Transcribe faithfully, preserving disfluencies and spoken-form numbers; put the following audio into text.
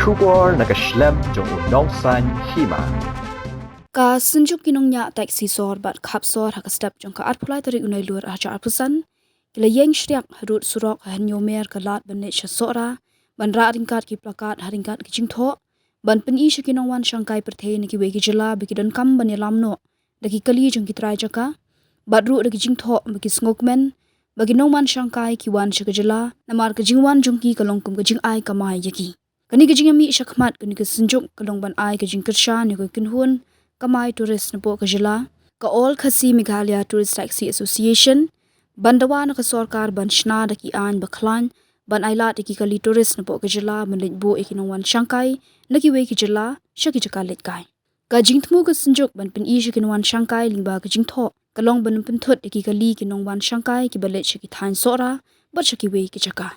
Khubor na ka shlem jong u Nongsaiñ Hima. Ka Synjuk ki Nongñiah Taxi Sor bad Khap Sor ha ka step jong ka arphew lai tarik u Nailur arhajar arphew san ki la ïeng shriak ha rud surok ha Hynñiewmer ka Lad ban leit sha Sohra ban rah ryngkat ki plakat ha ryngkat ki jingthoh ban pyni sha ki nongwan shangkai pyrthei na kiwei ki jylla ba ki donkam ban ïalam noh da ki kali jong ki trai jaka bad ruh da ki jingthoh ba ki sngewkmen ba ki nongwan shangkai ki wan sha ka jylla namar ka jingwan jong ki ka long kum ka jingai kamai ïa ki. Kane ka jingïamih shakhmat kane ka synjuk ka long ban ai ka jingkyrshan ïa ka kynhun kamai tourist napoh ka jylla, ka All Khasi Meghalaya Tourist Taxi Association, ban dawa na ka sorkar ban shna da ki aiñ ba khlaiñ ban ailad ïa ki kali tourist napoh ka jylla ban leit buh ïa ki nongwan shangkai na kiwei ki jylla sha ki jaka leit kai. Ka jingthmu ka synjuk ban pyni sha ki nongwan shangkai lyngba ka jingthoh ka long ban pynthut ïa ki kali ki nongwan shangkai kiba leit sha ki thaiñ Sohra bad sha kiwei ki jaka.